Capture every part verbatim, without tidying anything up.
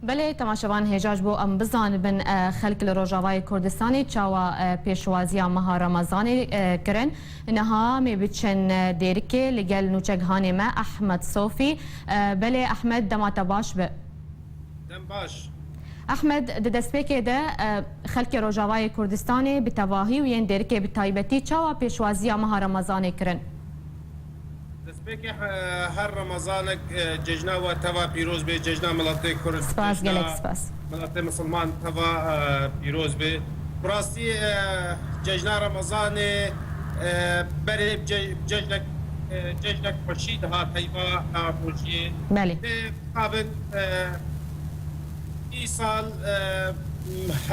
Belê, temaşevan, hêja ji bo em bizanibin, e, xelk li Rojavayê Kurdistanê çawa, e, pêşwaziya meha Remezanê, e, kirin. Niha em ê biçin, e, Dêrikê, li gel nûçeghanê me Ehmed Sofî. E, belê Ehmed, dema te baş be. Dem baş. Ehmed, di destpêkê de, e, xelkê Rojavayê Kurdistanê bi tevahî û yên Dêrikê bi taybetî çawa pêşwaziya meha Remezanê kirin? Destpêkê he-, her Remazanek, e, cejna we teva pîroz bê, cejna miletê Kurd, Spas, cejna gelek spas. Miletê Misilman teva, e, pîroz bê. Bi rastî, e, cejna Remezanê, e, berê ce-, cejnek, e, cejnek xweşî dihat heyva, e, rojiyê. Belê. Tê bixabin, e, îsal, e,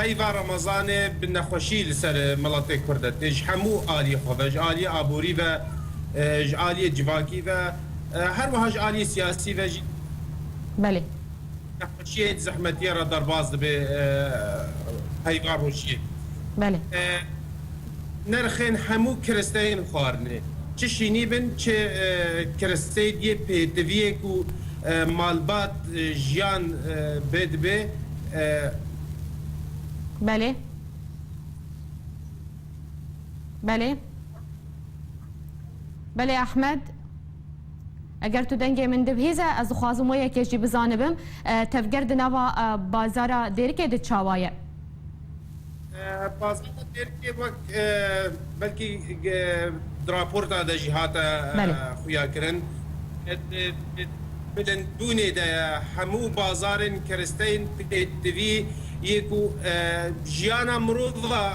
heyva Remezanê bi nexweşî li ser miletê Kurd de tê. Ji hemû aliyê xwe ve, ji aliyê aborî ve, e, ji aliyê civakî ve, e, her wiha ji aliyê siyasî ve jî Belê. nexweşiyê, zehmetiyê re derbas dibe, e, heyva rojiyê. Belê. E, nirxên hemû kiristeyên xwarinê, çi şînî bin, çi, e, kiristeyê diyê pêtiviyê ku, e, malbat, e, jiyan, e, bê dibe, e, Belê. Belê. Belê Ehmed. Eger tu dengê min dibihîze, ez dixwazim wê yekê jî bizanibim, e, tevger di nava, e, bazara Dêrikê de çawa ye? E, bazara Dêrikê wek, e, belkî, e, di raporta de jî hate, e, Belê. xuya kirin. E, e, e, bilindbûnê de ye. Hemû bazarên keristeyên pêtivî yê ku, e, jiyana mirova,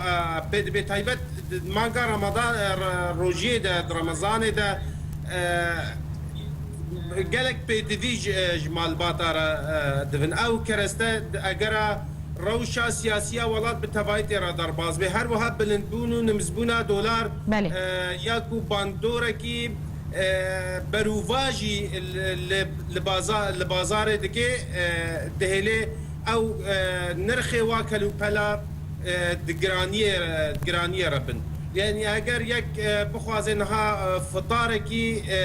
e, pê dibe taybet di manga Ramadan, e, re-, rojiyê de, di Remezanê de, e, gelek pêtivî ji, e, ji malbata re, e, dibin. Ew kereste di-, egera rewşa siyasiya welat bi tevayî tê re derbas bê. Her wiha bilindbûn û nimzbûna dolar, Belê. e, ya ku bandorekî, e, berûvajî li, li, li baza-, li bazarê dike, e, dihêlê ew, e, nirxê wa kelûpela, e, di giraniyê, giraniyê re bin. Yanî eger yek, e, bixwaze niha, e, fitarekî, e,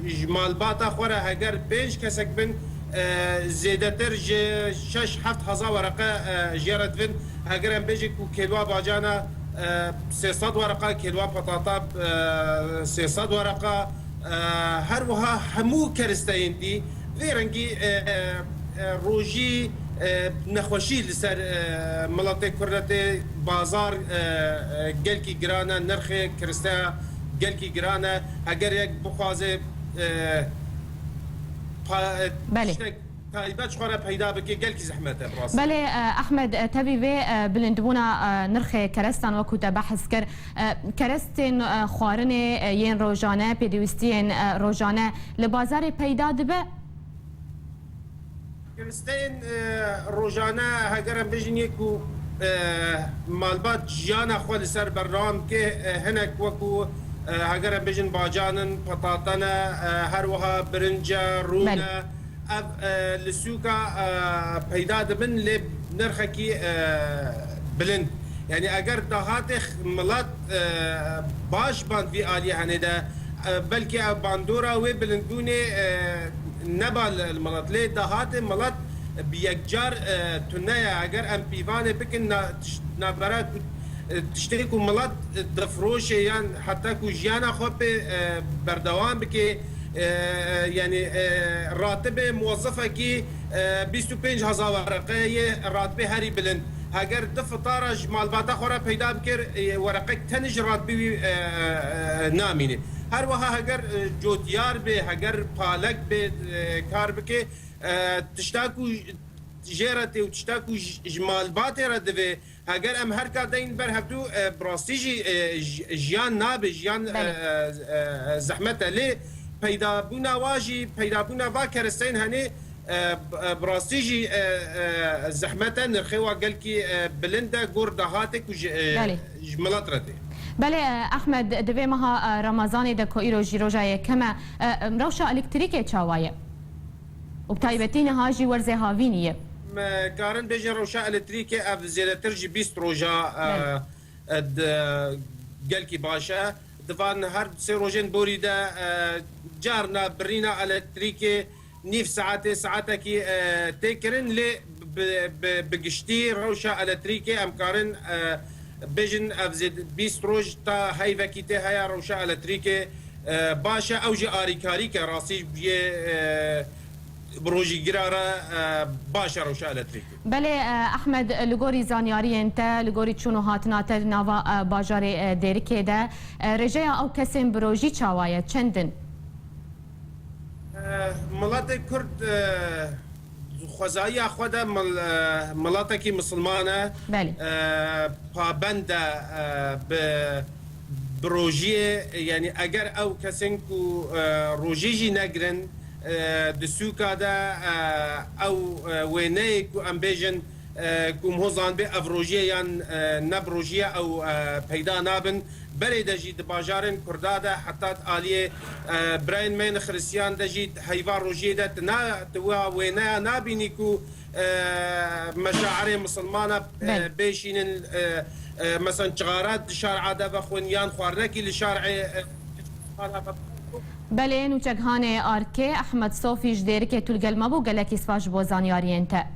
ji malbata xwe re heger pênc kesek bin, e, zêdetir ji şeş heft hezar wereqe, e, jê re divin. Heger em bêjin ku kêlwa bacana, e, sê sed wereqa, kêlwa patata, e, sê sed wereqa, e, her wiha hemû keristeyên dî vê rengî, e, e, e, rojî, e, nexweşî li ser, e, miletê Kurd re tê, bazar, e, e, gelkî giran e, nirxê kiristeya gelkî giran e. Heger yek bixwaze, e, pa-, e, Belê. tiştek taybet ji xwe re peyda bike, gelkî zehmet e, bi rastî. Belê, e, Ehmed, e, tevî vê, e, bilindbûna, e, nirxê kerestan wekû te behs kir, e, kerestên, e, xwarinê, e, yên rojane, pêdivîstiyên, e, rojane li bazarê peyda dibe? Keristeyên, e, rojane, heger em bêjin yê ku, e, malbat jiyana xwe li ser berdewam bike, e, hinek wekû, e, heger em bêjin bacan in, petate ne, e, her wiha birinc e, rûn Belê. e, Ev, e, li sûka, e, peyda dibin lê nirxekî, e, bilind. Yanî eger dahatê x-, milet, e, baş band vî aliyê henê de, e, belkî ev bandora wê bilindbûnê, e, neba li, li milet. Lê dahatê milet bi yekcar, e, tune ye. Eger em pîvanê bikin na-, tiş-, navbera ku, e, tiştê ku milet, e, difroşê yan heta ku jiyana xwe pê, e, berdewam bike, e, e, yanî, e, ratibê muwezifekî, e, bîst û pênc hezar wereqe ye, ratibê herî bilind. Heger du fitara ji malbata xwe re peyda bikir, e, wereqek tenê ji ratibê wî, e, e, e, namîne. Her wiha heger, e, cotyar bê, heger palek bê, e, kar bike, e, tişta ku jê re tê û tişta ku ji, ji malbatê re divê, Heger em her ka deyn ber hevdû, e, bi rastî jî, e, j-, jiyan nabe, jiyan, e, Belê. e, e, zehmet e. Lê peydabûna wa jî, peydabûna va keresteyên henê, e, b-, e, bi rastî jî, e, e, zehmet e, nirxê wa gelkî, e, bilind e, gor dahatê ku ji, e, Belê. ji milet re tê. Belê, e, Ehmed, di vê meha, e, Remezanê de ku îro jî roja yekem e, e, rewşa elektrîkê çawa ye? Û bi taybetî niha jî werzê havînî ye. Me karin bêjin rewşa elektrîkê ev zêdetir ji bîst roja, e, Belê. e, di, gelkî baş e. Di van her sê rojên borî de, e, carna birîna elektrîkê nîv saetê, saetekî, e, tê kirin, lê bi, bi, bi giştî rewşa elektrîkê em karin, e, bêjin ev zêd-, bîst roj ta heyvekî tê heye rewşa elektrîkê, e, baş e, ew jî arîkarî ke rastî ji yê, e, rojîgira re, e, baş e rewşa elektrîkê. Belê, e, Ehmed, li gorî zanyariyên te, li gorî çûn û hatina te di nava, e, bajarê, e, Dêrikê de, e, rêjeya ew kesên bi rojî çawa ye? Çend in? E, miletê Kurd, e, xwezayiya xwe de mil-, e, miletekî misilman e. Belê. E, pabend e, e, bi, bi rojiyê, yanî eger ew kesên ku, e, rojî jî negirin, e, di sûka de, e, ew, e, wêneyê ku em bêjin, e, ku em ho zanibê ev rojiyê yan, e, ne bi rojiyê ew, e, peyda nabin. Berê de jî di bajarên Kurda de heta di aliyê, e, birayên me yên Xiristiyan de jî heyva rojiyê de tu na-, tu wa wêneya nabînî ku, e, meşairê misilmana, e, Belê. bêşînin, e, e, mesela çixara di şar'a de vexwin yan xwarinekî li şar'ê, e, misilmana vexwin. Belê, nûçeghanê Arkê, Ehmed Sofî ji Dêrikê tu li gel me bû, gelekî spas ji bo zanyariyên te.